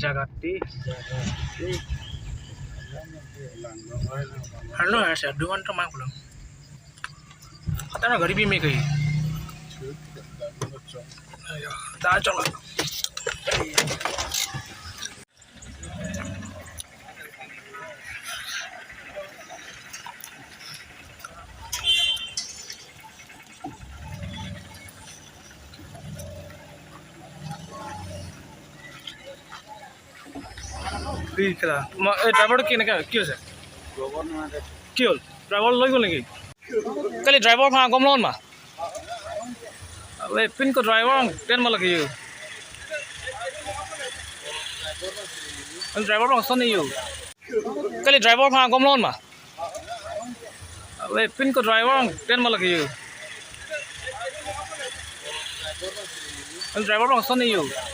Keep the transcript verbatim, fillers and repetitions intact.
Jagati. Hello, hai sir. Do you want to mang pulang? Tana gari bhi mein gayi. Ayo, ta chalo. Ei, kela. Ma, eh, driver ke ne ka, ki hoise? Ki hol? Driver loi gol neki? Kali driver aphan gom lon ma? Ale, pin ko driver ang ten ma lagi yo. Kali driver aphan gom lon ma? Ale, pin ko driver ang ten ma lagi yo. Kali driver aphan gom lon ma? Ale, pin ko driver ang ten ma lagi yo. Kali driver aphan gom lon ma?